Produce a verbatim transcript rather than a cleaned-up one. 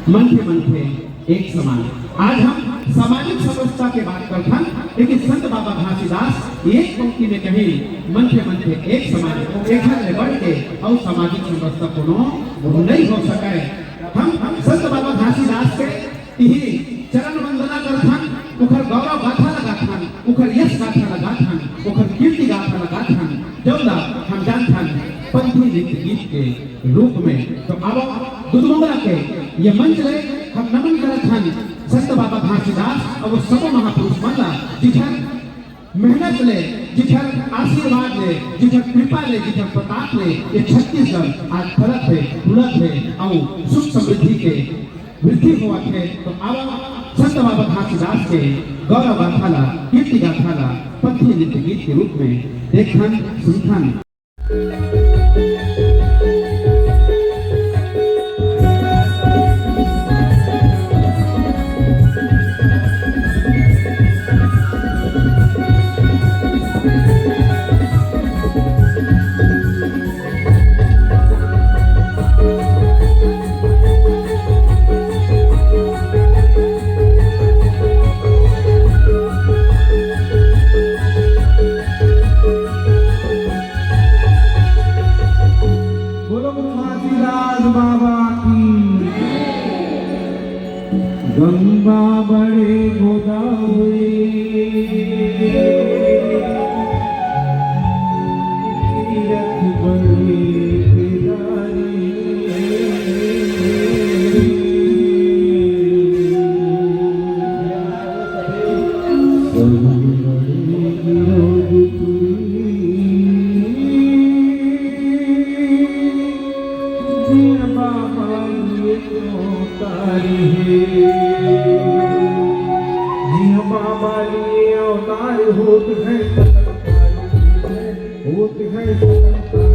मनखे मनखे एक समान। आज हम सामाजिक समरसता के बात करथन, लेकिन संत बाबा घासीदास एक पंक्ति में कहे, मनखे मनखे एक समान, एखर ले बढ़ के अउ सामाजिक समरसता कोनो नहीं हो सके। हम, हम संत बाबा घासीदास के इही चरण वंदना करथन, ओखर गौरव गाथा ला गाथन, ओखर यश गाथा ला गाथन, ओखर कीर्ति गाथा ला गाथन, जौन ला हम जानथन पंथी नृत्य गीत के रूप में। तो अब दुधमंगला के ये मंच ले हम नमन करत हन संत बाबा घासीदास अउ वो सबो महापुरुष मन ला, जिखर मेहनत ले, जिखर आशीर्वाद ले, जिखर कृपा ले, जिखर प्रताप ले ये छत्तीसगढ़ आज फलत हे, फूलत हे अउ सुख समृद्धि के वृद्धि होवत हे। तो आवा संत बाबा घासीदास के गौरव गाथा ला, कीर्ति गाथा ला पंथी नृत्य गीत के रूप में देखथन, सुनथन। बोलो घासीदास बाबा की। गंगा बड़े गोदावरी तीरथ बड़े केदारी। होत है सकल प्राणी की जय, होत है सकल